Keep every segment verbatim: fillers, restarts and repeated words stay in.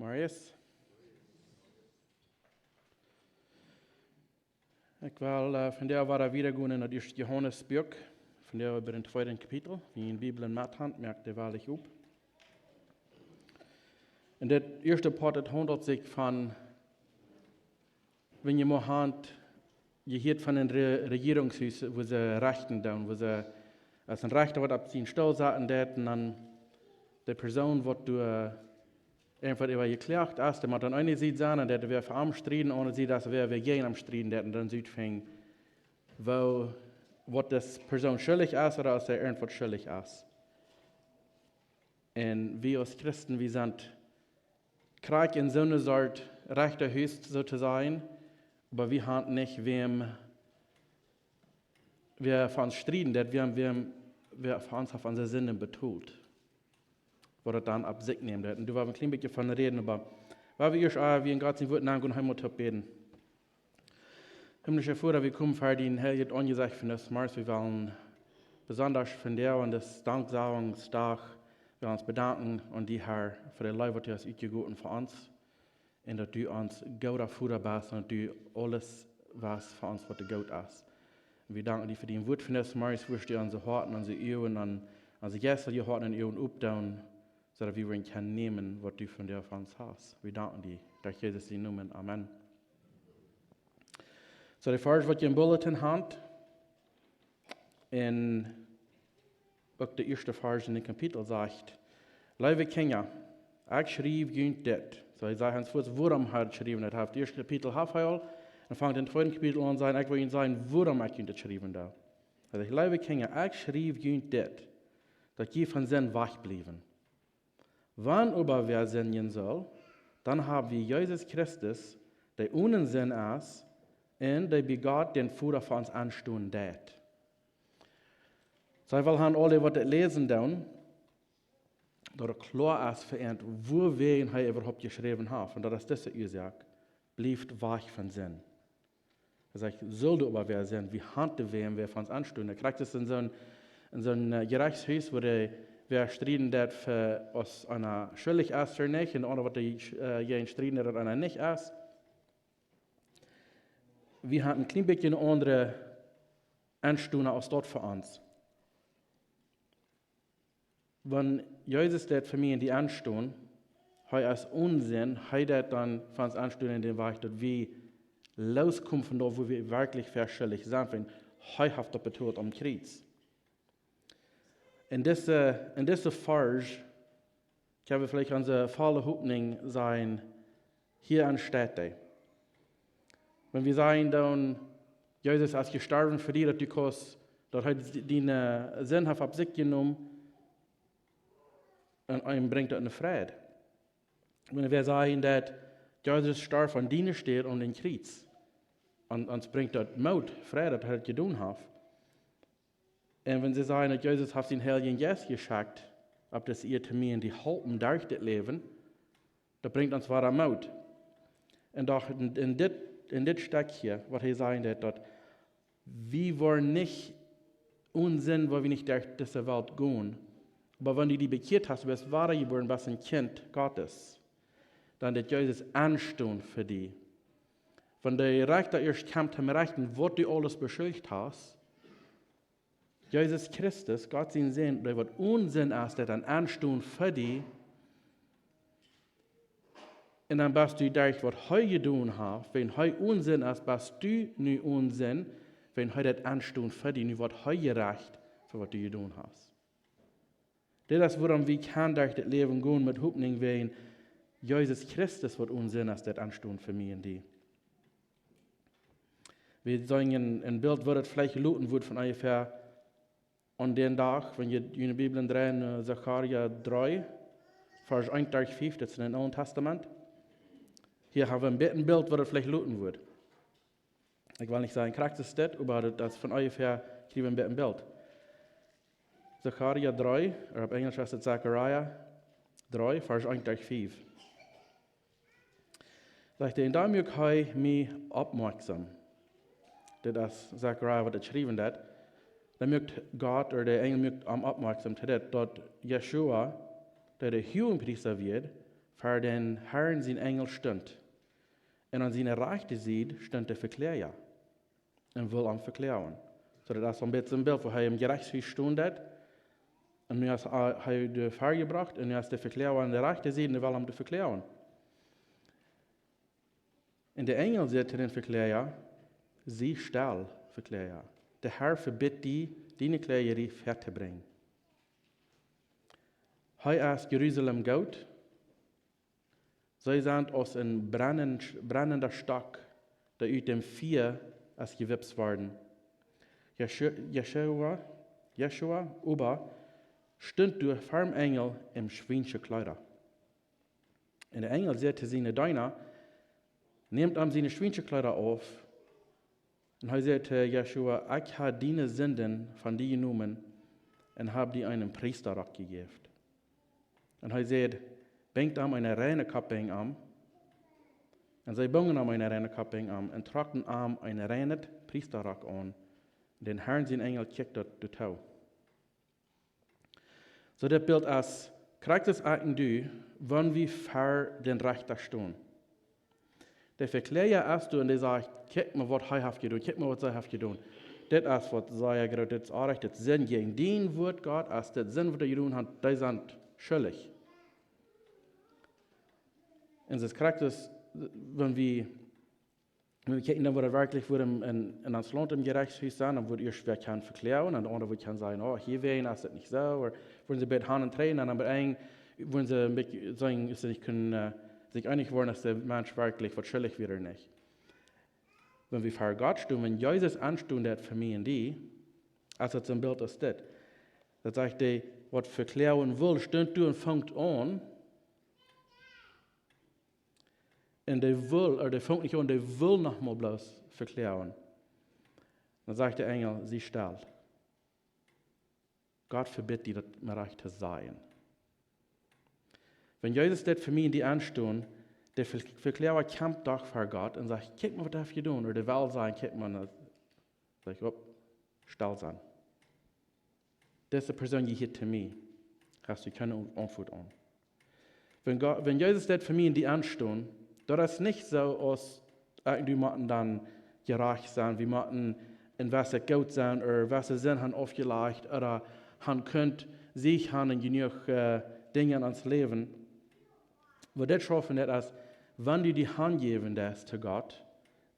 Marius. Ekj well, äh, vondoag wieda wieda gonen en daut ieeschte Johanes Buak. Vondoag äwa daut tweede Kapitel. Wan jie Bibel en Maten han, moakt dee woll opp. En dit ieeschte Poat, daut haundelt sikj von, wan jie mol han jehieet von een Re-, Rejierungshus, wua see rechten doonen, wua see, aus een Rechta waut opp sienen Stool sitten deit, un dan de Persoon waut doa, äh, irjentwaut äwa jekloagt es, dee mott dan eene Sied sennen, un dee woat fa am strieden, aundre Sied es wäa, wäa jäajen am strieden deit, un dan sieht eena, woo, waut dise Persoon schuldich es, ooda aus see irjentwaut schuldich es. Un wie aus Christen, wie sent krakjt en soone Sort Rechta Hus, soo to sajen, oba wie han nich wäm, wäa fa ons strieden deit, wäm, wäm, wäa fa ons haft onse Sinden betolt. Waut daut dan opp sikj nämen deit. Un doa woa wie een kjlien bät von räden, oba woa wie ieescht, äh, wie en Gott sien Wuat nogonen, hee mott opp bäden. Himmlischa Voda, wie komen ver dien heiljet Aunjesecht vondoag zemorjes. Wie wellen besonda vondoag aun disen Danksagungs Dach, wie wellen ons bedanken aun die, Herr, fa de Leew waut du hast utjegoten fa ons. Un daut du ons gooda Voda best un daut du aules weetst fa ons waut goot es. Un wie danken die fa dien Wuat vondoag zemorjes, woo du onse Hoaten, onse Uagen, onse jeistelje Hoaten un Uagen oppdeist, soo daut wie woaren kjennen nämen waut du vondoag fa ons hast. Wie danken die. Derch Jesus sienen Nomen. Amen. Soo, de Varsch waut jie em Bulletin han, un uk de ieeschte Varsch en daut Kapitel sajcht: Leewe Kjinja, ekj schriew junt dit. Soo, hee sajcht ons fuaz, wuarom hee daut schriewen deit. Hee haft daut ieeschte Kapitel haft hee aul, un fangt em tweede Kapitel aun sajen, ekj well junt sajen, wuarom ekj junt dit schriewen doo. Hee sajcht: Leewe Kjinja, ekj schriew junt dit, daut jie von Sind wajchbliewen. Wan oba wäa sindjen sull, dan hab wie Jesus Christus, dee onen Sind es, un dee bie Gott dän Voda fa ons enstonen deit. Soo, wie wellen aule waut daut läsen doonen, daut et kloa es fa an, wuawäajen hee äwahaupt jeschräwen haft. Un daut es dise Uasoak: Bliewt wajch von Sind. Hee sajcht, sull doa oba wäa sennen, wie han wäm, wäa fa ons enstonen. Krakjt es en soon, en soon, äh, Jerechtshus, wua dee, wäa strieden deit fa, aus eena schuldich es ooda nich, un de aundra waut dee, äh, jäajen strieden deit, daut eena nich es. Wie han een kjlien bät eene aundre Enstonen aus daut fa ons. Wan Jesus deit fa mie un die enstonen, hee es onen Sind, hee deit dan fa ons enstonen en dän Wajch, daut wie loskomen von doa, wua wie werkjlich fa schuldich sent, wiels hee haft daut betolt aum Kjriez. En dise, en dise Varsch kjenn wie veleicht onse volle Hopninj seenen, hia aun Städ. Wan wie sajen dan, Jesus es jestorwen fa die, daut du kaust, daut hee die, diene Sind haft opp sikj jenomen, un, un brinjt daut een Fräd. Wan wie sajen daut Jesus storf aun diene Städ aun dän Kjriez, un, un brinjt daut Moot, Fräd, daut hee daut jedonen haft. Un wan see sajen daut Jesus haft sienen Heiljen Jeist jeschekjt opp dise Ieed, om mie un die halpen derch dit Läwen, daut brinjt ons wada Moot. Un doch en, en dit, en dit Stekj hia, waut hee sajen deit, daut wie woaren nich onen Sind, wan wie nich derch dise Welt gonen. Oba wan du die bekjieet hast, du best wadajebuaren, best een Kjint Gottes, dan deit Jesus enstonen fa die. Wan de Rechta ieescht kjemt om to rechten, waut du aules beschuldicht hast, Jesus Christus, Gott sien Sän, dee waut onen Sind es, deit dan enstonen fa die. Un dan best du derch waut hee jedonen haft, wiels hee onen Sind es, best du nu onen Sind, wiels hee deit enstonen fa die, nu woat hee jerecht fa waut du jedonen hast. Dit es wuarom wie kjennen derch dit Läwen gonen met Hopninj, wiels Jesus Christus, waut onen Sind es, deit enstonen fa mie un die. Wie seenen een, een Bilt, waut et veleicht loten wudd von onjefäa aun dän Dach, wan jie june Bibeln dreien, äh, Sacharia dree, Varsch eent derch fief, daut es en daut Oole Tastament. Hia ha wie een bät een Bilt, waut et veleicht loten wudd. Ekj well nich sajen, krakjt es dit, oba daut, daut es von onjefäa, kjrie wie een bät een Bilt. Sacharia dree, ooda opp Enjlisch es et Zechariah dree, Varsch eent derch fief. Sajcht hee, un dan muak hee mie oppmoaksom. Dit es Zechariah, waut et schriewen deit. Dan muak Gott, ooda de Enjel muak am oppmoaksom to dit, daut Jeschua, dee de Huagepriesta wia, ver dän Herrn sien Enjel stunt. Un aun siene rajchte Sied stunt de Vekloaga un wull am vekloagen. Soo daut es een bät een Bilt, woo hee em Jerechtshus stunt. Un nu es hee, hee doa verjebrocht un nu es de Vekloaga aun de rajchte Sied un wull am doa vekloagen. Un de Enjel säd to dän Vekloaga: Sie stell, Vekloaga. De Herr vebitt die, diene Kloagerie väatobrinjen. Hee es Jerusalem goot. See sent aus een brennen-, brennenda Stock, dee ut däm Fia es jewipst worden. Jeschu-, Jeschua, Jeschua oba stunt doa ver dän Enjel en schwiensche Kjleeda. Un de Enjel säd to siene Deena: Nämt am siene schwiensche Kjleeda auf. Un hee säd to Jeschua: Ekj hab diene Sinden von die jenomen un hab die eenen Priestarock jejäft. Un hee säd: Binjt am eene reine Koppinj aun. Un see bungen am eene reine Koppinj aun un trocken am een reinet Priestarock aun. Dän Herrn sien Enjel kjikjt daut doatoo. Soo, dit Bilt es, krakjt soo aus ekj un du, wan wie ver dän Rechta stonen. De Vekloaga es doa un dee sajcht: Kjikj mol, waut hee haft jedonen, kjikj mol, waut see haft jedonen. Dit es waut sea groot, dit es oajch, dit es Sind jäajen dien Wuat, Gott, es dit Sind, waut dee jedonen haben, dee sent schuldich. Un daut es krakjt soo aus, wan wie, wan wie kjikjen, dan woat daut werkjlich fa een, een, een Launt em Jerechtshus sennen, dan woat ieescht wäa kjennen vekloagen un de aundre woat kjennen sajen: Oh, hia wäajen es daut nich soo, ooda woaren see bät han un treien un aum Enj woaren see een bät sajen, aus see nich kjennen, äh, sikj eenich woaren, aus de Mensch werkjlich waut schuldich wia ooda nich. Wan wie ver Gott stonen, wan Jesus aunstonen deed fa mie un die, es daut soo een Bilt aus dit. Daut sajcht, dee waut vekloagen wull, stunt doa un funk aun. Un dee wull, ooda dee funk nich aun, dee wull noch mol bloos vekloagen. Dan sajcht de Enjel: Sie stell. Gott vebitt die daut mau rajcht to sajen. Wan Jesus deed fa mie un die aunstonen, de Ve-, Vekloaga kjemt doch ver Gott un sajcht: Kjikj mol, waut hee haft jedonen, ooda dee well sajen: Kjikj mol, dan saj ekj: Opp, stell sennen. Dise Persoon jehieet to mie. Hast du kjeene Aun-, Auntwuat aun. Wan Go-, wan Jesus deed fa mie un die aunstonen, daut es nich soo aus, äh, wie motten dan jerajcht sennen, wie motten een bät goot sennen, ooda bät Sind haben aufjelajcht, ooda haben kunt Sieg haben en jenuach, äh, Dinja en ons Läwen. Waut dit schauft, daut es, wan du die hanjäwen deist to Gott,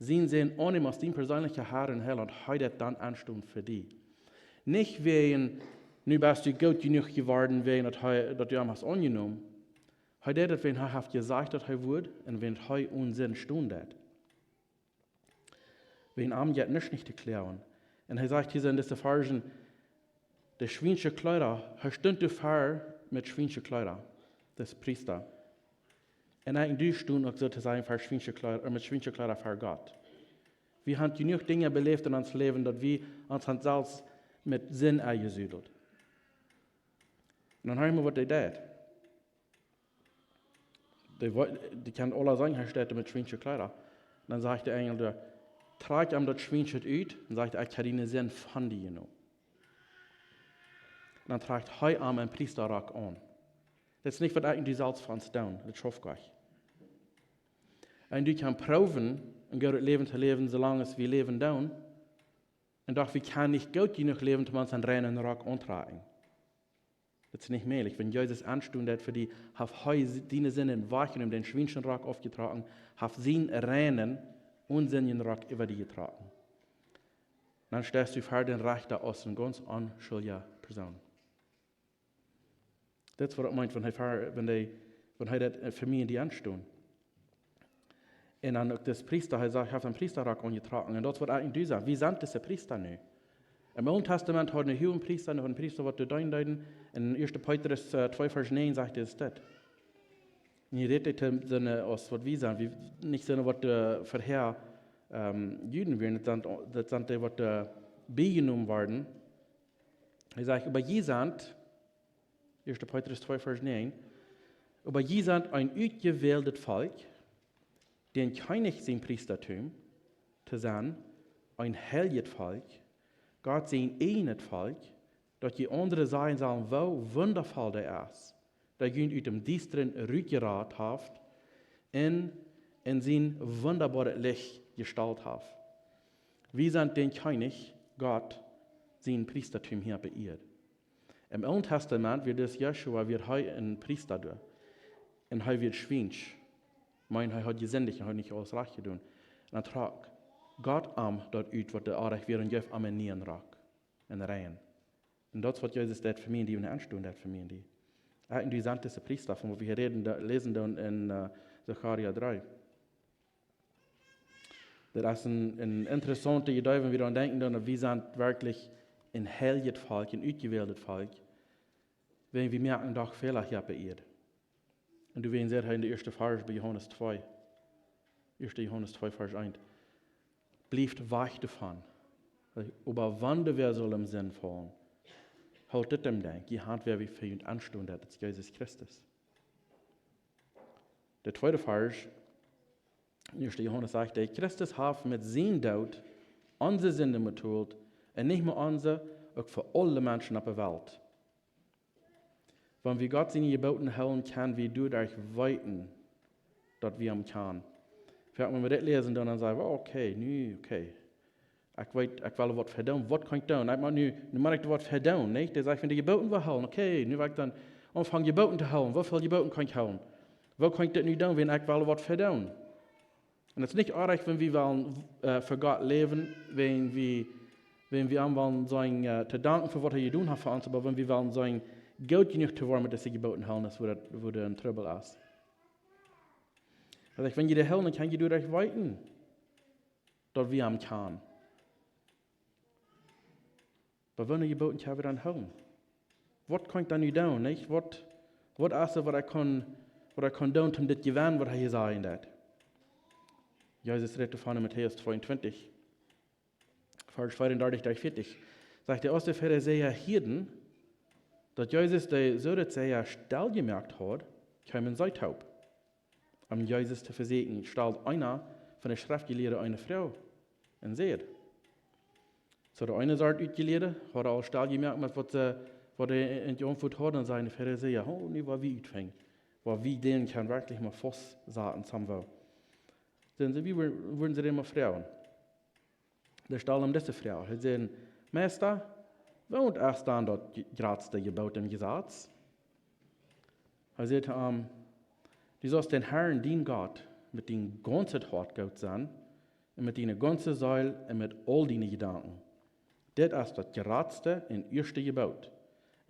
sien Sän aunnämen aus dien perseenlicha Herr un Heilaunt, hee deed dan aunstonen fa die. Nich wäajen, nu best du goot jenuach jeworden, wäajen daut hee, daut du am hast aunjenomen. Hee deed daut, wäajen hee haft jesajcht, daut hee wudd, un wäajen hee onen Sind stonen deed. Wäajen am jeit nuscht nich to kloagen. Un hee sajcht hia en dise Varschen, de schwiensche Kjleeda, hee stunt doa ver met schwiensche Kjleeda, de Priesta. Un ekj un du stonen uk soo to sajen ver schwiensche Kjleeda, äh, met schwiensche Kjleeda ver Gott. Wie haben jenuach Dinja beläft en ons Läwen, daut wie ons haben selfst met Sind aunjesudelt. Un dan hia mol, waut hee deed. Dee wo-, dee kjennen aula seenen, hee steit doa met schwiensche Kjleeda. Dan sajcht de Enjel doa: Trakj am daut Schwienschet ut, un sajcht: Ekj hab diene Sind von die jenomen. Un dan trakjt hee am een Priestarock aun. Daut es nich waut ekj un du selfst fa ons doonen, daut schauft Gott. Un du kaust proowen, een goodet Läwen to läwen, soo lang aus wie läwen doonen. Un doch, wie kjennen nich goot jenuach läwen, om ons een reinen Rock auntotrakjen. Daut es nich mäajlich. Wan Jesus aunstonen deed fa die, haft hee s-, diene Sind wajchjenomen, dän schwienschen Rock aufjetrocken, haft sienen reinen, onsindjen Rock äwa die jetrocken. Dan steist du ver dän Rechta aus eene gaunz onschuldje Persoon. Daut es waut et meent, wan hee ver-, wan dee, wan hee daut, äh, fa mie un die aunstonen. Un dan uk dis Priesta, hee sajcht, hee haft een Priestarock aunjetrocken. Un daut es waut ekj un du sent. Wie sent dise Priesta nu. Em Oolen Tastament haud wie een Huagepriesta, een Priesta waut doa deenen deed. En ieeschte Petrus, äh, twee Varsch näajen sajcht hee daut. Un hee rät hia to soone, äh, aus waut wie sent. Wie, nich soone waut, äh, verhäa, ähm, Juden wieren. Daut sent, daut sent dee waut, äh, bie jenomen worden. Hee sajcht: Oba jie sent, ieeschte Petrus twee Varsch näajen: Oba jie sent een utjewältet Volkj, dän Kjennich sien Priestatum to sennen, een heiljet Volkj, Gott sien ieejnet Volkj, daut jie aundre sajen sellen, woo wundavoll hee es, dee junt ut däm Diestren rutjerat haft un en sien wundaboaret Licht jestalt haft. Wie sent dän Kjennich, Gott, sien Priestatum hia opp de Ieed. Em Oolen Testament wia dis Jeschua, wia hee een Priesta doa. Un hee wia schwiensch. Meen, hee haud jesindicht un haud nich aules rajcht jedonen. Un dan trock Gott am daut ut, waut doa oajch wia, un jeef am een nieen Rock. Een reinen. Un daut es waut Jesus deed fa mie un die, un aunstonen deed fa mie un die. Ekj un du sent dise Priesta, von waut wie hia räden, doa, läsen doonen en, äh, Sacharja dree. Daut es een, een interessaunta Jedee, wan wie doaraun denkjen doonen, daut wie sent werkjlich een heiljet Volkj, een utjewäldet Volkj, wan wie moaken doch Fäla hia opp de Ieed. Un du, wan wie seenen hia en de ieeschte Varsch bie Johanes twee, ieeschte Johanes twee, Varsch eent. Blieft wajch doavon. Oba wan wäa sull em Sind faulen, hoolt dit em Denkj, jie haben wäa, wäa fa junt aunstonen deit, daut es Jesus Christus. De tweede Varsch, ieeschte Johanes sajcht, dee Christus haft met sienen Doot onse Sinden betolt, un nich mau onse, uk fa aule Menschen opp de Welt. Wan wie Gott siene Jeboten hoolen, kjenn wie doaderch weeten, daut wie am kjanen. Wan wie dit läsen, dan, dan saj wie, okay, nu, okay. Ekj weet, ekj well waut vedoonen. Waut kaun ekj doonen? Ekj mott nu, nu mott ekj waut vedoonen, nich? Dee sajcht, wan dee Jeboten well hoolen, okay, nu well ekj dan aunfangen Jeboten to hoolen. Woo väl Jeboten kaun ekj hoolen? Woo kaun ekj dit nu doonen, wan ekj well waut vedoonen? Un daut es nich oajch, wan wie wellen, äh, fa Gott läwen, wan wie, wan wie am wellen sennen, äh, to danken fa waut hee jedonen haft fa ons, oba wan wie wellen sennen, goot jenuach to woaren met dise Jeboten hoolen, es wua daut, wua doa een Trubbel es. Daut es, wan jie dee hoolen, dan kjenn jie doaderch weeten, daut wie am kjanen. Oba woone Jeboten kjenn wie dan hoolen? Waut kaun ekj dan nu doonen, nich? Waut, waut es daut, waut ekj kaun, waut ekj kaun doonen, om dit to jewennen, waut hee hia sajen deed? Jesus rät doavon en Matäus tweeuntwintich, Varsch veeaundartich bat veatich. Sajcht hee, aus de Farisäa hieeden, daut Jesus de Saduzäa stell jemoakt haud, kjeemen see toop, om Jesus to vesieekjen. Stald eena von de Schreftjelieede eene Froag un säd. Soo de eene Sort Utjelieede haud aul stell jemoakt met waut see, waut hee en jeauntwuat haud, un säden de Farisäa, oh, nu woa wie utfinjen, woa wie dän kjennen werkjlich mol faust saten, somehow. Dan säden see, wie wudden, wudden see dän mol froagen. Dee stalden am dise Froag. Hee säd, Meista, woont es dan daut je-, jratste Jeboot em Jesaz? Hee säd to am, du saust dän Herrn, dienen Gott, met dien gaunzet Hoat goot sennen, un met diene gaunze Seel un met aul diene Jedanken. Dit es daut jratste un ieeschte Jeboot.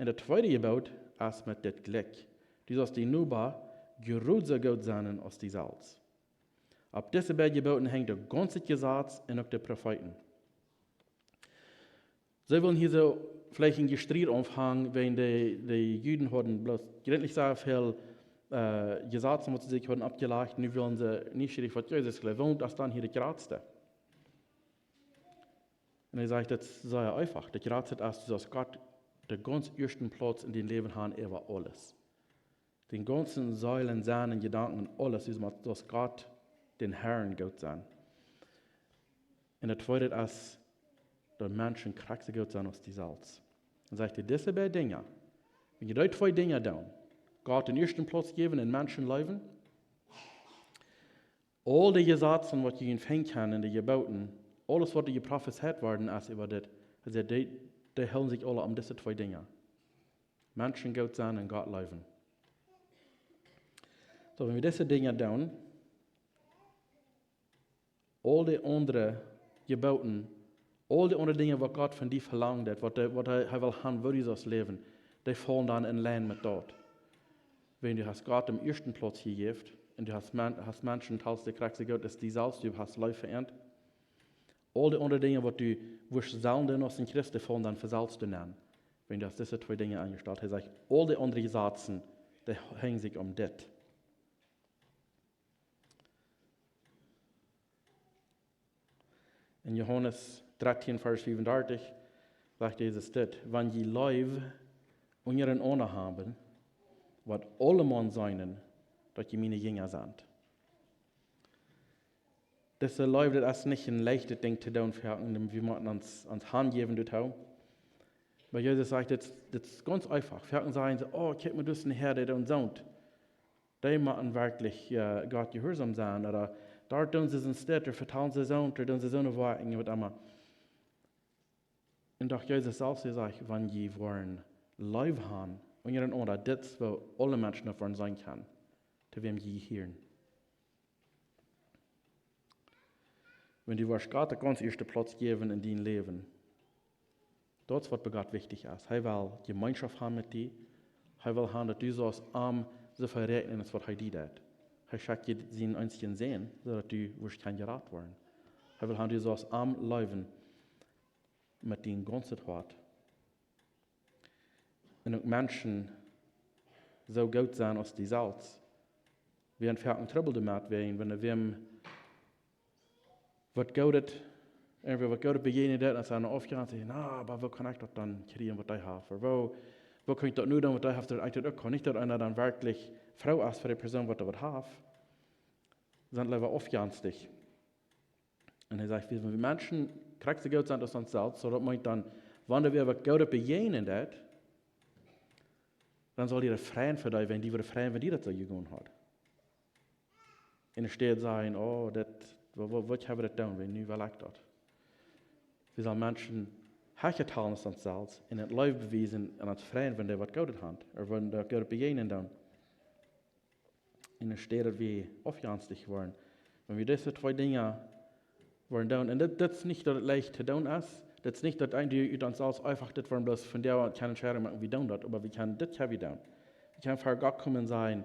Un daut tweede Jeboot es met dit jlikj. Du saust dienen Noba jrod soo goot sennen aus die selfst. Opp dise beid Jebooten henjt daut gaunze Jesaz un uk de Profeeten. See wullen hia soo veleicht een Jestried aunfangen, wan de, de Juden hauden bloos jrintlich soo väl, äh, Jesazen, waut see sikj hauden oppjelajcht, nu wullen see nieschierich, waut Jesus jleeft, woont es dan hia daut jratste? Un hee sajcht, daut es sea eefach. Daut jratste es, du saust Gott dän gaunz ieeschten Plauz en dien Läwen haben äwa aules. Dän gaunzen Seel un Senn un Jedanken un aules, du saust Gott, dän Herrn, goot sennen. Un daut tweede es, daut Menschen krakjt soo goot sennen aus die selfst. Dan sajcht hee, dise beid Dinja, wan jie dee twee Dinja doonen, Gott dän ieeschten Plauz jäwen un Menschen leewen, aul de Jesazen, waut jie finjen kjennen en de Jebooten, aules, waut doa jeprofezeit worden es äwa dit, hee säd, dee, dee hoolen sikj aule om dise twee Dinja. Menschen goot sennen un Gott leewen. Soo, wan wie dise Dinja doonen, aul de aundre Jebooten, aul de aundre Dinja, waut Gott von die velangt haft, waut hee, waut hee, hee well haben, woo du saust läwen, dee faulen dan en Lien met daut. Wan du hast Gott dän ieeschten Plauz jejäft un du hast Men-, hast Menschen, talst de krakjt soo goot aus die selfst, du hast leef fa an. Aul de aundre Dinja, waut du wurscht sellen doonen aus een Christ, dee faulen dan von selfst doa aun. Wan du hast dise twee Dinja aunjestalt. Hee sajcht, aul de aundre Jesazen, dee henjen sikj om dit. En Johanes dartieen, Varsch fiefundartich, sajcht Jesus dit: Wan jie Leew unjarenaunda haben, woat aulemaun seenen, daut jie miene Jinja sent. Dise Leew, daut es nich een leichtet Dinkj to doonen, fa, un wie motten ons, ons hanjäwen doatoo. Oba Jesus sajcht, dit, dit es gaunz eefach. Foaken sajen see: "Oh, kjikj mol, doa es een Herr, dee deit soont." Dee motten werkjlich, äh, Gott jehuarsom sennen. Ooda doa doonen see soont, doa vetalen see soont, doa doonen see soone Woakjen, waut emma. Un doch Jesus selfst, hee sajcht, wan jie woaren Leew han unjarenaunda, dit es woo aule Menschen daut woaren seenen kjennen, to wäm jie hieren. Wan du woascht Gott dän gaunz ieeschten Plauz jäwen en dien Läwen, daut es waut bie Gott wichtich es. Hee well Jemeenschoft han met die. Hee well han, daut du saust am soo väl räakjnen aus waut hee die deit. Hee schekjt die sienen eensjen Sän, soo daut du woascht kjennen jerat woaren. Hee well han, du saust am leewen met dien gaunzet Hoat. Un uk Menschen soo goot sennen aus die selfst. Wie han foaken Trubbel doamet, wan, wan wäm waut Goodet, irjentwäa waut Goodet bejäajnen deit, un dan aufjäwen, sajen: "Na, oba woo kaun ekj daut dan kjrieen, waut dee haft? Ooda woo, woo kaun ekj daut nu doonen, waut dee haft, daut ekj daut uk kaun?" Nich daut eena dan werkjlich froo es fa de Persoon, waut doa waut haft, sonda leewa aufjenstich. Un hee sajcht, wan wie Menschen krakjt soo goot sent aus ons selfst, soo daut meent dan, wan wäa waut Goodet bejäajnen deit, dan saul dee freien fa die, wan dee wudden freien, wan die daut soo jegonen haud. Enne Städ sajen: "Oh, daut, waut, waut, waut kjenn wie daut doonen, wan nu well ekj daut." Wie sellen Menschen hecha talen aus ons selfst un daut Leew bewiesen un ons freien, wan dee waut Goodet han, ooda wan dee Goodet bejäajnen doonen. Enne Städ daut wie aufjenstich woaren. Wan wie dise twee Dinja woaren doonen. Un dit, dit es nich daut et leicht to doonen es. Dit es nich daut eena ut ons selfst eefach dit woaren bloos von doa aun kaun entscheiden, mau wie doonen daut. Oba wie kjennen dit, kjenn wie doonen. Wie kjennen ver Gott komen un sajen: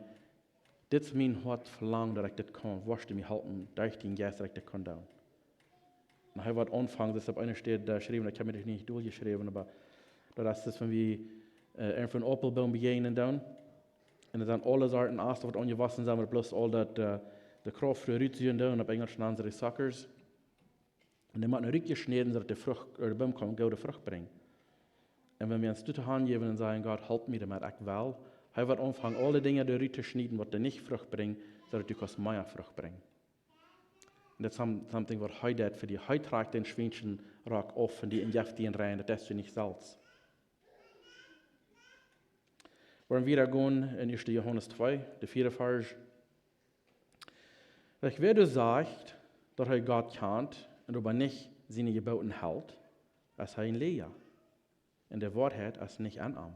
"Dit es mien Hoat Velangen, daut ekj dit kaun. Woascht du mie halpen, derch dienen Jeist, daut ekj dit kaun doonen?" Un hee woat aunfangen, daut es opp eene Städ, äh, jeschräwen, ekj hab mie daut nich doljeschräwen, oba daut es daut, wan wie, äh, irjentwäa een Aupelboom bejäajnen doonen. Un doa sent aule Sorten Ast, waut aunjewossen sent, oba bloos aul daut, äh, de Krauft fa rut sieekjen doonen, un opp Enjlisch nanen see dee suckers. Un dee motten rutjeschnäden, soo daut de Frucht, ooda de Boom kaun goode Frucht brinjen. Un wan wie ons doatoo hanjäwen un sajen: "Gott, halp mie doamet, ekj well", hee woat aunfangen, aule Dinja doa ruttoschnieden, waut doa nich Frucht brinjen, soo daut du kaust mea Frucht brinjen. Un daut es some-, something waut hee deit fa die. Hee trakjt dän schwienschen Rock auf von die un jeft die eenen reinen, daut deist du nich selfst. Woaren wie wieda gonen en Ieeschte Johanes twee, de vieede Varsch. Sajcht: "Wäa doa sajcht, daut hee Gott kjant un oba nich siene Jeboten helt, es hee een Läajna. Un de Woarheit es nich en am."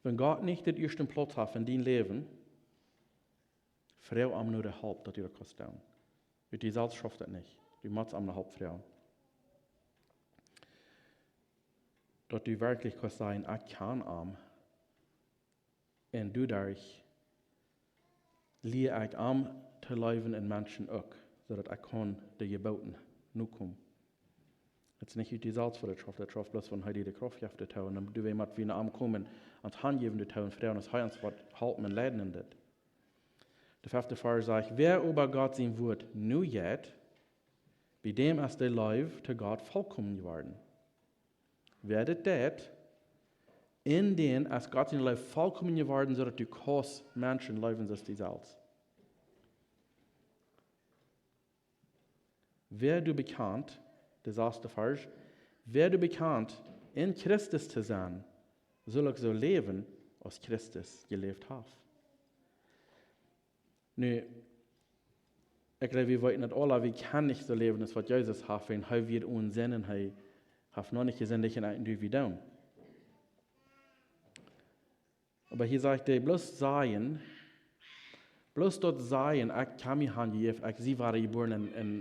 Wan Gott nich dän ieeschten Plauz haft en dien Läwen, froag am no de Help, daut du daut kaust doonen. Ut die selfst schauft daut nich. Du motst am no Help froagen. Daut du werkjlich kaust sajen: "Ekj kjan am. Un doaderch lia ekj am to leewen un Menschen uk, soo daut ekj kaun de Jeboten nokomen." Daut es nich ut die selfst, waut daut schauft, daut schauft bloos, wan hee die de Krauft jeft doatoo. Un dan doo wie met wie no am komen, ons hanjäwen doatoo un froagen, aus hee ons woat halpen un leiden en dit. De fefte Varsch sajcht: "Wäa oba Gott sien Wuat nojeit, bie däm es de Leew to Gott vollkomen jeworden." Wäa dit deit, en dän es Gott siene Leew vollkomen jeworden, soo daut du kaust Menschen leewen soo aus die selfst. Wäa doa bekjant, de sasde Varsch, wäa doa bekjant, en Christus to sennen, saul uk soo läwen, aus Christus jeläft haft. Nu, ekj jleew, wie weeten daut aula, wie kjennen nich soo läwen aus waut Jesus haft, un hee wia one Sind un hee haft noch nich jesindicht un ekj un du, wie doonen. Oba hia sajcht hee, bloos sajen, bloos daut sajen, ekj hab mie hanjejäft, ekj sie wada jebuaren un, un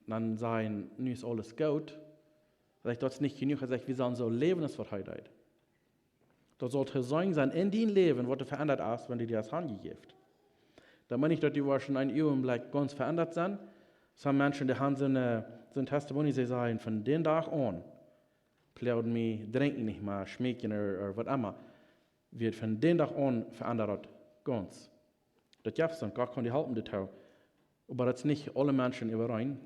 dan sajen, nu es aules goot. Hee sajcht, daut es nich jenuach. Hee sajcht, wie sellen soo läwen aus waut hee deed. Daut saul to seenen sennen en dien Läwen, waut doa veendat es, wan du die hast hanjejäft. Daut meent nich, daut du woascht en een Uagenblekj gaunz veendat sennen. Some Menschen, dee han soon, äh, soon Testimony, see sajen, von dän Dach aun pleajd mie drinkjen nich mea, schmeekjen ooda, ooda waut emma. Wort von dän Dach aun veendat daut gaunz. Daut jeft soont, Gott kaun die halpen doatoo. Oba daut es nich aule Menschen äwareen.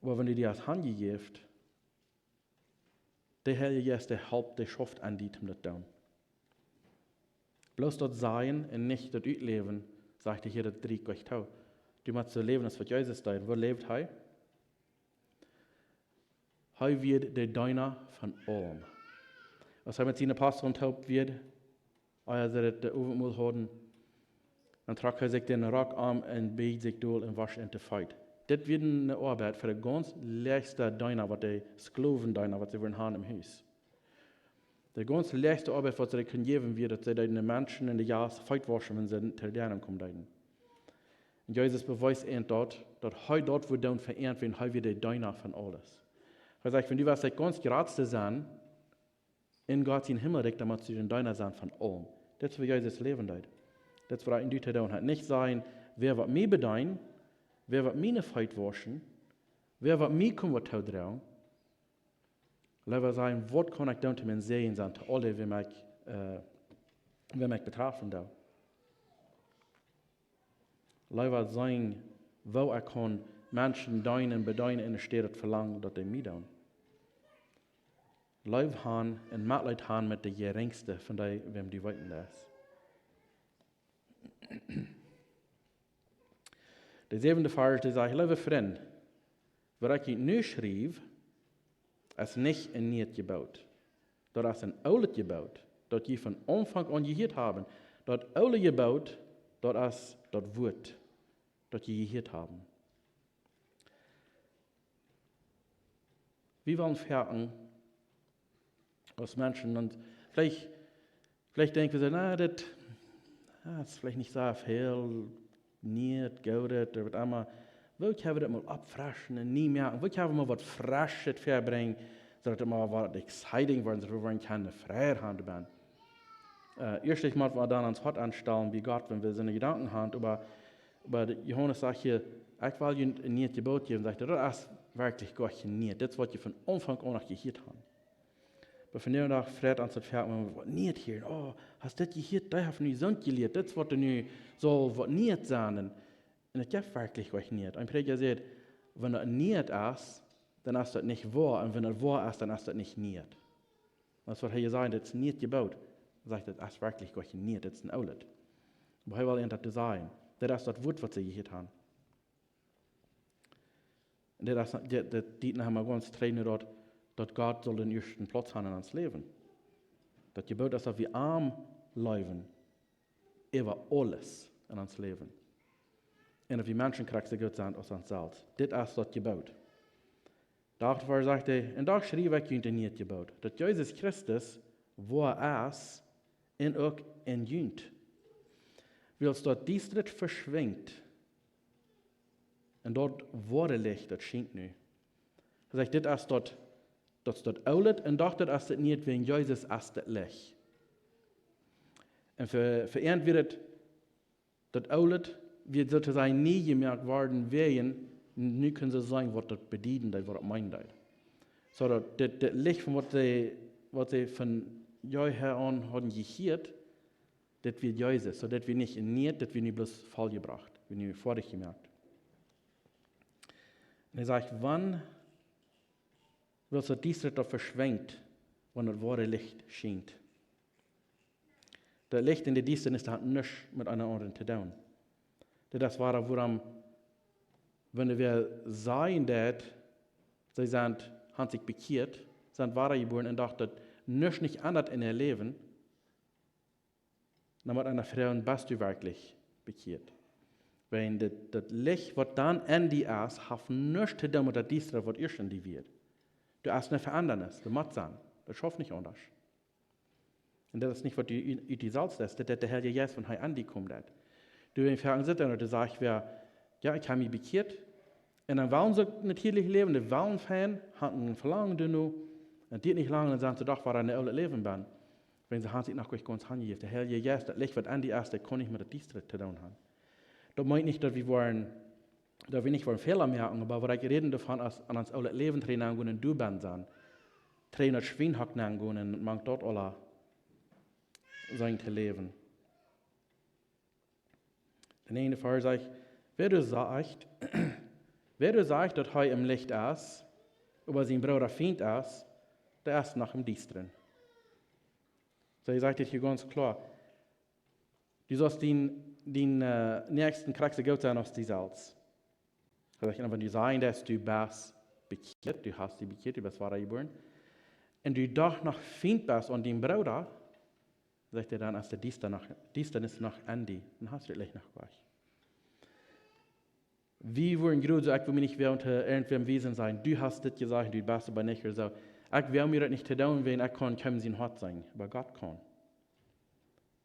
Oba wan du die hast hanjejäft, de Heilje Jeist, dee halpt, dee schauft aun die, om daut to doonen. Bloos daut sajen un nich daut utläwen, sajcht hee hia, daut drieecht nich too. Du motst soo läwen aus waut Jesus deed. Woo läwd hee? Hee wia de Deena von aulem. Aus hee met siene Apostel toop wia, aus see daut Owentmol hauden, dan trock hee sikj dän Rock aun un beejd sikj dol un wausch an de Feet. Dit wia eene Oabeit fa de gaunz läachste Deena, waut de Sklowendeena, waut see wudden haben em Hus. De gaunz läachste Oabeit, waut see kunnen jäwen, wia, daut see deeden de Menschen un de Jast Feet wauschen, wan see to de Däa komen deeden. Un Jesus bewiest an daut, daut hee daut wudd doonen fa an, wiels hee wia de Deena von aules. Hee sajcht, wan du west de gaunz jratste sennen en Gott sien Himmelrikj, dan motst du de Deena sennen von aulem. Dit es, woo Jesus läwen deed. Dit es, waut hee en die to doonen haft. Nich sajen, wäa woat mie bedeenen, wäa woat miene Feet wauschen, wäa woat mie komen waut toodroagen. Leewa sajen, waut kaun ekj doonen, om een Säajen sennen to aule, wäa mie, äh, wäa mie betrafft. Leewa seenen, woo ekj kaun Menschen deenen, bedeenen, enne Städ daut velangen, daut dee mie doonen. Leew haben un Metleet haben met de Jerinjste von dee, wäm du weeten deist. De säwende Varsch, dee sajcht: Leewe Frind, waut ekj junt nu schriew, es nich een niet Jeboot. Daut es een oolet Jeboot, daut jie von Aunfank aun jehieet haben. Daut oole Jeboot, daut es daut Wuat, daut jie jehieet haben. Wie wellen foaken aus Menschen, un veleicht, veleicht denkj wie soo, na, daut, jo, daut es veleicht nich soo väl niet, Goodet, ooda waut emma. Woo kjenn wie daut mol oppfreschen un nie moaken? Woo kjenn wie mol waut Freschet väabrinjen, soo daut et mol waut exciting woat, soo daut wie woaren kjennen Freid haben doabie? Äh, ieescht mott wie dan ons Hoat aunstalen bie Gott, wan wie soone Jedanken haben, oba, oba de Johanes sajcht hia: Ekj well junt een niet Jeboot jäwen, sajcht hee, daut es werkjlich goa kjeen niet. Daut es, waut jie von Aunfank aun noch jehieet haben. Oba vondoag freit ons daut foaken, wan wie waut niet hieren. Oh, hast dit jehieet? Dee haft nu soont jelieet. Daut es, waut nu saul waut niet sennen. Un, un daut jeft werkjlich goa kjeen niet. Een Prädja sajcht: Wan daut niet es, dan es daut nich woa. Un wan daut woa es, dan es daut nich niet. Daut es, waut hee sajcht, daut es niet Jeboot. Hee sajcht, daut es werkjlich goa kjeen niet, daut es een oolet. Oba hee well an daut sajen. Daut es daut Wuat, waut see jehieet haben. Un dit es, dit, dit, dit noch emol gaunz trigj no daut, daut Gott saul dän ieeschten Plauz haben en ons Läwen. Daut Jeboot es, daut wie am leewen äwa aules en ons Läwen. Un daut wie Menschen krakjt soo goot sent aus ons selfst. Dit es daut Jeboot. Doawäajen sajcht hee: Un doch schriew ekj junt een niet Jeboot, daut Jesus Christus woa es un uk en junt. Wiels daut Diestre veschwinjt un daut woare Licht, daut schient nu. Hee sajcht, dit es daut, daut es daut oolet, un doch daut es daut niet, wiels Jesus es daut Licht. Un fa, fa an wia daut, daut oolet wia sotosajen nie jemoakt worden, wäajen nu kunnen see seenen, waut daut bedieden deed, waut daut meenen deed. Soo daut dit, dit Licht von waut see, waut see von jeher aun hauden jehieet, dit wia Jesus. Soo daut wia nich een niet, daut wia nu bloos vollbrocht, wia nu foadich jemoakt. Un hee sajcht, wan, wiels daut Diestre daut veschwinjt, wan daut woare Licht schient. Daut Licht un de Diestanis haft nuscht met eent aundret to doonen. Dit es, wuarom, wan wie sajen daut, see sent, haben sikj bekjieet, sent wada jebuaren un daut daut nuscht nich endat en äa Läwen, dan mott eena froagen: Best du werkjlich bekjieet? Wiels daut, daut Licht, waut dan en die es, haft nuscht to doonen met daut Diestre, waut ieescht en die wia. Doa es eene Veendrunk, doa mott sennen. Daut schauft nich aundasch. Un daut es nich, waut du ut, ut die selfst deist, daut, daut de Heilje Jeist, wan hee en die kjemt, daut. Du, wan foaken sitt un doa sajcht wäa: Jo, ekj hab mie bekjieet. Un dan wellen see uk natieedlich läwen, dee wellen fein, haben een Velangen doano. Un daut diet nich lang, dan sent see doch wada en daut oole Läwen bennen. Wiels see haben sikj noch nich gaunz hanjejäft. De Heilje Jeist, daut Licht, waut en die es, daut kaun nich met daut Diestre to doonen haben. Daut meent nich, daut wie woaren, daut wie nich woaren Fäla moaken, oba waut ekj räd doavon, es en ons oolet Läwen trigj gonen un doa bennen sennen. Trigj en daut Schwienhock gonen un mank daut aula sennen to läwen. De näajende Varsch sajcht: Wäa doa sajcht, wäa doa sajcht, daut hee em Licht es, oba sien Brooda Fient es, dee es noch em Diestren. Soo, hee sajcht dit hia gaunz kloa. Du saust dän, dän, äh, Näakjsten krakjt soo goot sennen aus die selfst. Hee sajcht, un wan du sajen deist, du best bekjieet, du hast die bekjieet, du best wadajebuaren, un du doch noch Fient best aun dien Brooda, sajcht hee, dan es de Diesta noch, Diestanis noch aun die, dan hast du daut Licht noch nich. Wie wudden jrod soo, ekj well mie nich wäa unja irjentwäm wiesen, sajen, du hast dit jesajcht, du best oba nich, ooda soo. Ekj well mie daut nich to doonen, wan ekj kaun kjeenem sien Hoat seenen, oba Gott kaun.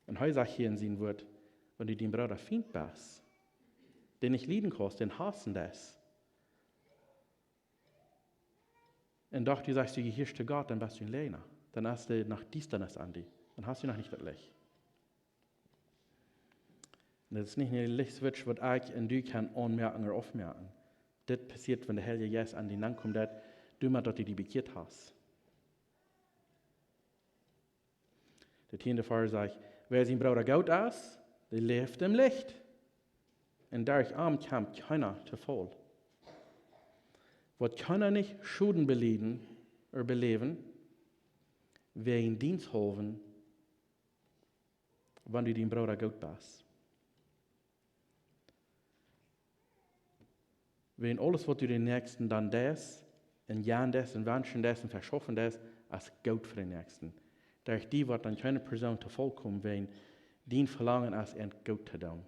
Un hee sajcht hia en sien Wort, wan du dien Brooda Fient best, dän nich lieden kaust, dän hausen deist, un doch du sajchst, du jehieescht to Gott, dan best du een Läajna. Dan es de noch Diestanis aun die. Dan hast du noch nich daut Licht. Un daut es nich een Lichtswitch, waut ekj un du kjennen aunmoaken ooda aufmoaken. Dit passieet, wan de Heilje Jeist aun die aunkomt, daut du met daut du die bekjieet hast. De tieende Varsch sajcht, wäa sien Brooda goot es, dee läft em Licht. Un derch am kjemt kjeena to Faul. Woat kjeena nich Schoden belieden ooda beläwen, wäajen dienshaulwen, wan du dien Brooda goot best. Wäajen aules, waut du dän Näakjsten dan deist, un jane deist, un wenschen deist, un veschaufen deist, es goot fa dän Näakjsten. Derch die woat dan kjeene Persoon to Faul komen, wäajen dien Velangen es, an goot to doonen.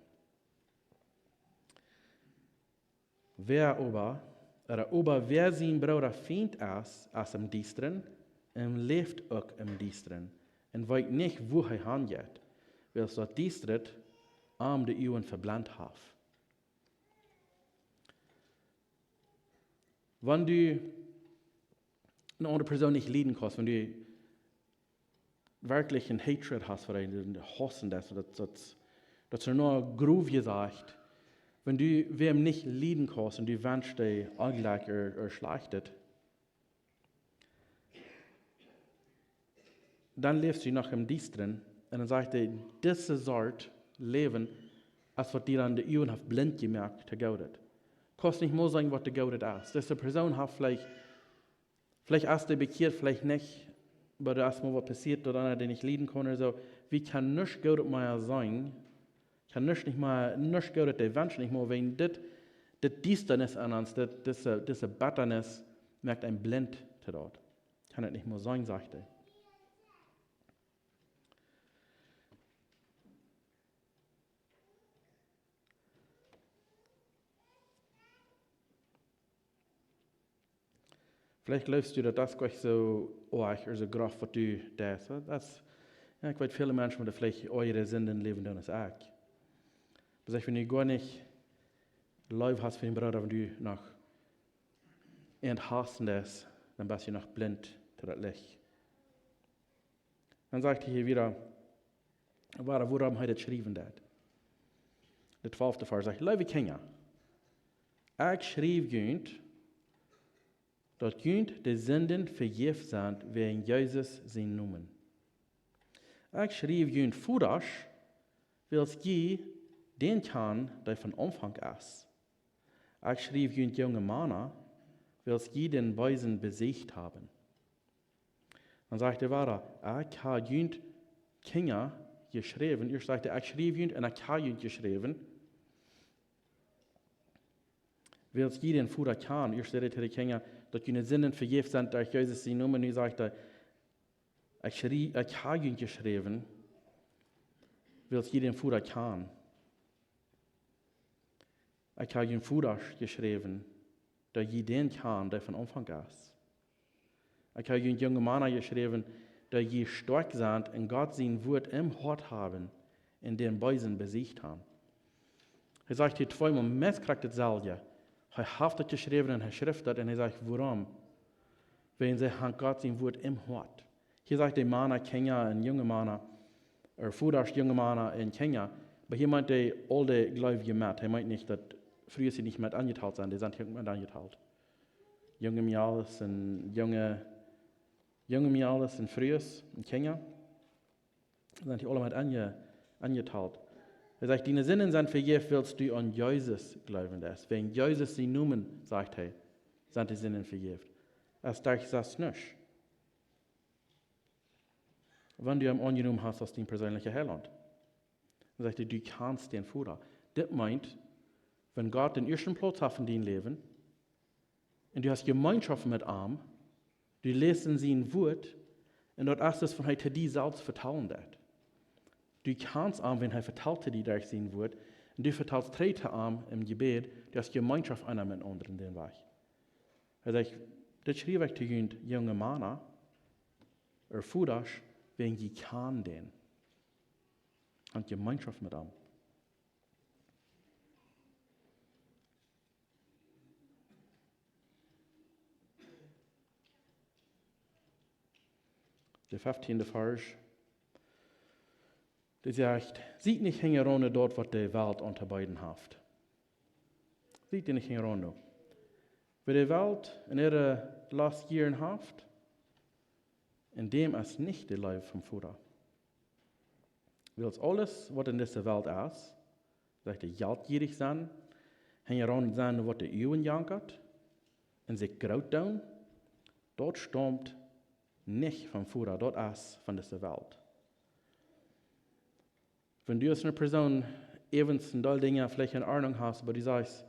Wäa oba, ooda oba wäa sien Brooda Fient es, es em Diestren, un läft uk em Diestren, un weet nich, wua hee han jeit, wiels daut Diestre am de Uagen veblent haft. Wan du eene aundre Persoon nich lieden kaust, wan du werkjlich een hatred hast fa dän, dän hausen deist, daut, daut, daut es noch grof jesajcht, wan du wäm nich lieden kaust un du wenschst dee Onjlekj ooda, ooda Schlajchtet, dan läfst du noch em Diestren. Un dan sajcht hee, dise Sort Läwen es, waut die dan de Uagen haft blint jemoakt to Goodet. Kaust nich mol seenen, waut de Goodet es. Dise Persoon haft veleicht, veleicht es dee bekjieet, veleicht nich, oba doa es mol waut passieet, daut eena dän nich lieden kaun ooda soo. Wie kjennen nuscht Goodet mea seenen, kjennen nuscht nich mea, nuscht Goodet dee wenschen, nich mea, wäajen dit, dit Diestanis aun ons, dit, dise, dise Bettanis moakt eenem blint to daut. Kjennen daut nich mea seenen, sajcht hee. Veleicht jleefst du, daut daut goanich soo oajch ooda soo grof, waut du deist. Daut es, jo, ekj weet, väle Menschen, waut veleicht oajere Sinden läwen doonen aus ekj. Oba sajcht, wan du goanich Leew hast fa dän Brooda, wan du noch an hausen deist, dan best du noch blint to daut Licht. Dan sajcht hee hia wada, wada, wuarom hee daut schriewen deed. De twalfte Varsch sajcht, leewe Kjinja, ekj schriew junt, daut junt de Sinden vejäft sent wäajen Jesus sien Nomen. Ekj schriew junt Vodasch, wiels jie dän kjanen, dee von Aunfank es. Ekj schriew junt junge Mana, wiels jie dän Beesen besieecht haben. Dan sajcht hee wada, ekj ha junt Kjinja jeschräwen. Ieescht sajcht hee, ekj schriew junt, un ekj ha junt jeschräwen, wiels jie dän Voda kjanen. Ieescht säd hee to de Kjinja, daut june Sinden vejäft sent derch Jesus sien Nomen. Nu sajcht hee, ekj schriew, ekj ha junt jeschräwen, wiels jie dän Voda kjanen. Ekj ha junt Vodasch jeschräwen, daut jie dän kjanen, dee von Aunfank es. Ekj ha junt junge Mana jeschräwen, daut jie stoakj sent un Gott sien Wuat em Hoat haben un dän Beesen besieecht haben. Hee sajcht hia tweemol, meist krakjt daut selwje. Hee haft daut jeschräwen un hee schrift daut un hee sajcht, wuarom? Wäajen see han Gott sien Wuat em Hoat. Hia sajcht hee Mana, Kjinja un junge Mana, ooda Vodasch, junge Mana un Kjinja. Oba hia meent hee aul de Gleewje met. Hee meent nich, daut Frues hia nich met aunjetalt sent, dee sent hia uk met aunjetalt. Junge Mejales un junge, junge Mejales un Frues un Kjinja, sent hia aula met aunje-, aunjetalt. Hee sajcht, diene Sinden sent vejäft, wiels du aun Jesus jleewen deist. Wäajen Jesus sien Nomen, sajcht hee, sent de Sinden vejäft. Aus derch sest nuscht. Wan du am aunjenomen hast aus dien perseenlicha Heilaunt, dan sajcht hee, du kjanst dän Voda. Dit meent, wan Gott dän ieeschten Plauz haft en dien Läwen, un du hast Jemeenschoft met am, du läst en sien Wuat, un daut es daut, waut hee to die selfst vetalen deit. Du kjanst am, wan hee vetalt to die derch sien Wuat, un du vetalst trigj to am em Jebäd, du hast Jemeenschoft eena met dän aundren dän Wajch. Hee sajcht: Dit schriew ekj to junt, junge Mana, ooda Vodasch, wäajen jie kjanen dän. Hab Jemeenschoft met am. De feftiende Varsch. Dee sajcht: Siet nich hinjaraun no daut, waut de Welt auntobeeden haft. Siet doa nich hinjaraun no. Wäa de Welt un äare Lostjieren haft, en däm es nich de Leew vom Voda. Wiels aules, waut en dise Welt es, sajcht hee, jeltjierich sennen, hinjaraun sennen, waut de Uagen jankat, un sikj groot doonen, daut staumt nich vom Voda, daut es von dise Welt. Wan du aus eene Persoon äwent een Deel Dinja veleicht en Ordnunk hast, oba du sajchst,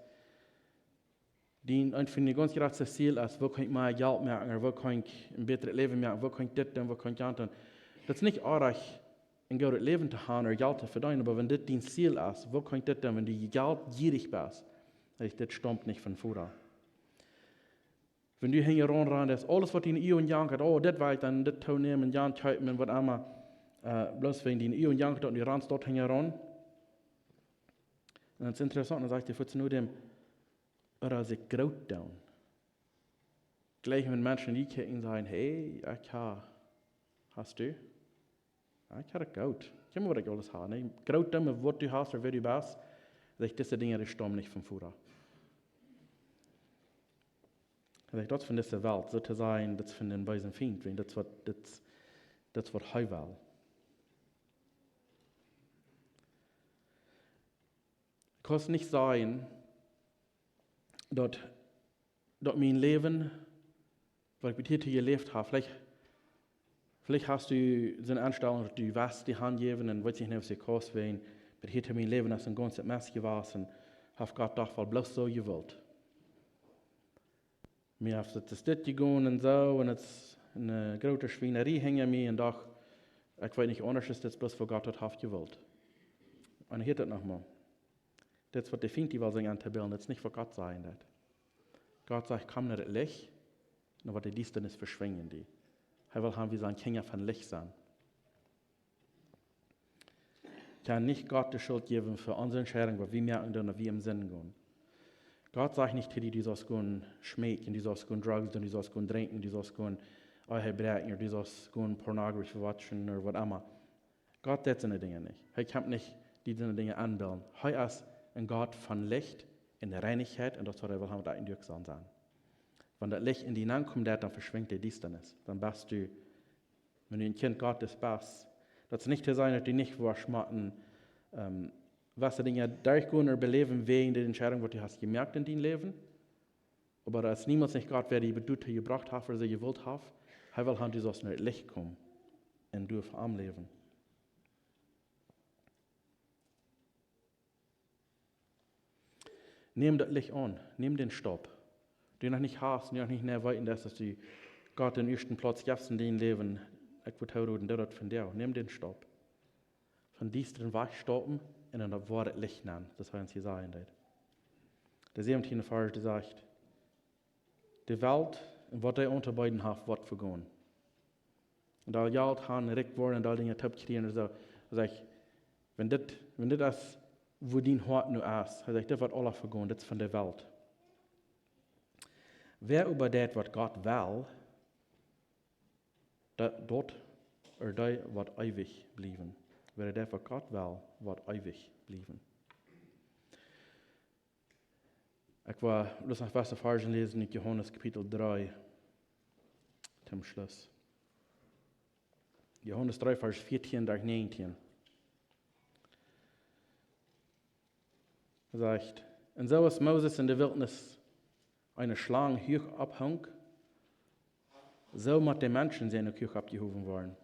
dien, eent von diene gaunz jratste Ziel es: Woo kaun ekj mea Jelt moaken, ooda woo kaun ekj een bätret Läwen moaken, woo kaun ekj dit doonen, woo kaun ekj jant doonen. Daut es nich oajch, een goodet Läwen to haben ooda Jelt to vedeenen, oba wan dit dien Ziel es, woo kaun ekj dit doonen, wan du jeltjierich best, daut, dit staumt nich vom Voda. Wan du hinjaraun rannst, aules, waut diene Uagen jankat, oh, dit well ekj dan, dit toonämen, jant kjeepen, waut emma, äh, bloos wäajen diene Uagen jankat, un du rannst doa hinjaraun. Un daut es interessaunt, dan sajcht hee fuaz no däm, ooda sikj groot doonen. Jlikj wan Menschen die kjikjen un sajen: Hey, ekj hab, hast du? Jo, ekj hab daut goot. Kjikj mol, waut ekj aules hab, nä? Groot doonen, waut du hast ooda wäa du best. Sajcht, dise Dinja, dee staumen nich vom Voda. Hee sajcht, daut es von dise Welt, soo to sajen, daut es von dän beesen Fient, wiels daut es waut, daut, daut es waut hee well. Kaust nich sajen, daut, daut mien Läwen, waut ekj bat hia jeläft hab, veleicht, veleicht hast du soone Enstalunk, daut du west die hanjäwen un weetst nich, waut du kaust, wiels bat hia mien Läwen es een gaunzet Mess jewast un haft Gott doch woll bloos soo jewult. Mie haft et, es dit jegonen un soo, un et es eene groote Schwienarie hinja mie, un doch, ekj weet nich aundasch, es dit bloos, waut Gott daut haft jewult. Un hia daut nochmol. Dit es, waut de Fient die well sennen auntobilden, dit es nich, waut Gott sajen deit. Gott sajcht: Komm no daut Licht, un dan woat de Diestanis veschwinjen, die. Hee well haben, wie sellen Kjinja von Licht sennen. Kaun nich Gott de Schult jäwen fa onse Entscheidunk, waut wie moaken doonen, wan wie en Sind gonen. Gott sajcht nich to die, du saust gonen schmeekjen, du saust gonen Drugs doonen, du saust gonen drinkjen, du saust gonen Ehe bräakjen, du saust gonen Pornografie watchen ooda waut emma. Gott deit soone Dinja nich. Hee kjemt nich die soone Dinja aunbilden. Hee es een Gott von Licht un Reinichkjeit, un daut es, waut hee well haben, daut du een Diestanis saust sennen. Wan daut Licht en die aunkomen deit, dan veschwinjt de Diestanis. Dan best du, wan du een Kjint Gottes best, daut es nich to sajen, daut du nich woascht motten, ähm, waut fa Dinja derchgonen ooda beläwen wäajen de Entscheidunk, waut du hast jemoakt en dien Läwen. Oba daut es niemols nich Gott, waut die doatoo jebrocht haft ooda see jewult haft. Hee well haben, du saust no daut Licht komen un du fa am läwen. Nem daut Licht aun, nem dän Staup. Dee noch nich hast, dee noch nich, nä, weeten, daut, daut du Gott dän ieeschten Plauz jefst en dien Läwen, ekj wudd hoolen, doo daut vondoag. Nem dän Staup. Von diestren wajchstaupen un en daut woare Licht nenn, daut hee ons hia sajen deit. De säwentieende Varsch, dee sajcht: De Welt un waut dee auntobeeden haft, woat vegonen. Un daut Jelt haben, rikj woaren un daut Dinja toopkjrieen un soo. Hee sajcht, wan dit, wan dit es, woo dien Hoat nu es, hee sajcht, dit woat aules vegonen, dit es von de Welt. Wäa oba deit, waut Gott well, daut, daut, ooda dee woat eewich bliewen. Wäa deit, waut Gott well, woat eewich bliewen. Ekj well bloos noch waut Varzen läsen ut Johanes Kapitel dree. Toom Schluss. Johanes dree, Varsch vieetieen bat näajentieen. Hee sajcht: Un soo aus Moses en de Wiltnis eene Schlang huach opphunk, soo mott de Menschensän uk huach oppjehowen woaren,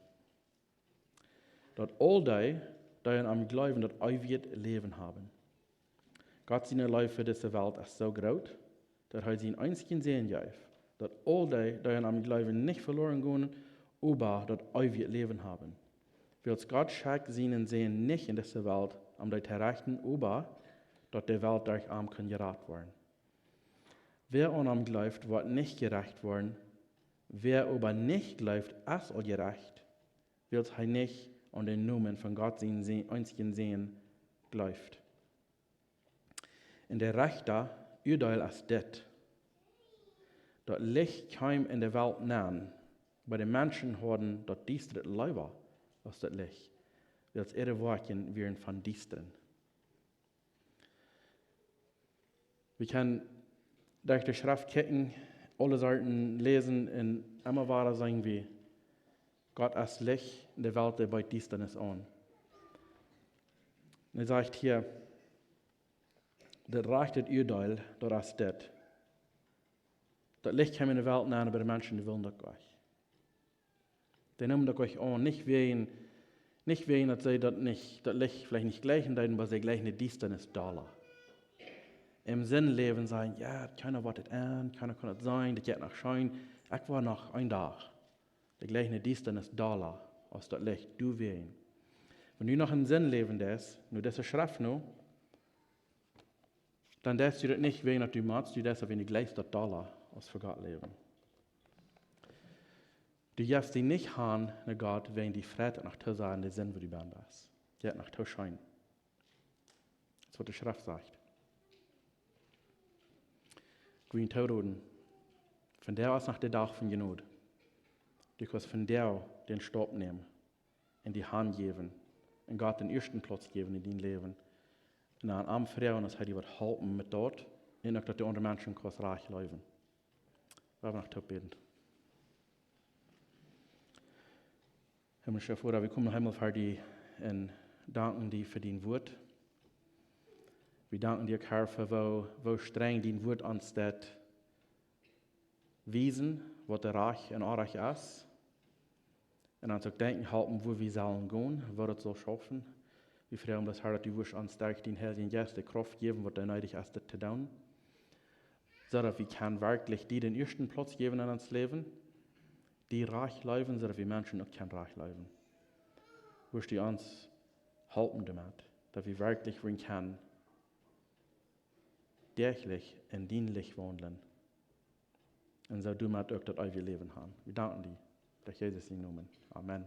daut aul dee, dee aun am jleewen, daut eewje Läwen haben. Gott siene Leew fa dise Welt es soo groot, daut hee sienen eensjen Sän jeef, daut aul dee, dee aun am jleewen, nich veloren gonen, oba daut eewje Läwen haben. Wiels Gott schekjt sienen Sän nich en dise Welt, om dee to rechten, oba daut de Welt derch am kunn jerat woaren. Wäa aun am jleeft, woat nich jerecht woaren. Wäa oba nich jleeft, es aul jerecht, wiels hee nich aun dän Nomen von Gott sienen Sän, eensjen Sän jleeft. Un de rajchte Uadeel es dit: Daut Licht kjeem en de Welt nenn, oba de Menschen hauden daut Diestre leewa aus daut Licht, wiels äare Woakjen wieren von Diestren. Wie kjennen derch de Schreft kjikjen, aule Sorten läsen un emma wada seenen wie, Gott es Licht, de Welt, dee bediet Diestanis aun. Un hee sajcht hia, daut rajchte Uadeel, daut es dit: Daut Licht kjeem en de Welt nenn, oba de Menschen, dee wullen daut nich. Dee neemen daut nich aun, nich wäajen, nich wäajen daut see daut nich, daut Licht veleicht nich jleichen deeden, oba see jleichen de Diestanis dolla. Em Senn läwen, sajen: Jo, kjeena woat et enn, kjeena kaun et seenen, daut jeit noch scheen, ekj woa noch een Dach. Dee jleichen de Diestanis dolla aus daut Licht, doawäajen. Wan du noch em Senn läwen deist, no dise Schreft no, dan deist du daut nich wäajen daut du motst, du deist daut wäajen du jleichst daut dolla aus fa Gott läwen. Du jefst die nich han no Gott, wäajen die freit daut noch to sennen, de Senn, wua du bennen best. Daut jeit noch to scheen. Daut es waut de Schreft sajcht. Ekj well die toroden: Vondoag es noch de Dach von Jnod. Du kaust vondoag dän Staup nämen un die hanjäwen un Gott dän ieeschten Plauz jäwen en dien Läwen. Un aun am froagen, aus hee die woat halpen met daut, un uk daut du aundre Menschen kaust rajcht leewen. Wie haben noch toop bäden. Himmlischa Voda, wie komen noch eemol ver die un danken die fa dien Wuat. Wie danken die, Herr, fa woo, woo strenj dien Wuat ons deit wiesen, waut rajcht un orrajcht es. Un ons uk denkjen halpen, wua wie sellen gonen, woo daut saul schaufen. Wie froagen bloos, Herr, daut du wurscht ons derch dien Heiljen Jeist de Krauft jäwen, waut doa needich es, dit to doonen. Soo daut wie kjennen werkjlich die dän ieeschten Plauz jäwen en ons Läwen, die rajcht leewen, soo daut wie Menschen uk kjennen rajcht leewen. Wurscht du ons halpen doamet, daut wie werkjlich woaren kjennen däajlich en dien Licht waundlen un soo doamet uk daut eewje Läwen han. Wie danken die. Derch Jesus sienen Nomen. Amen.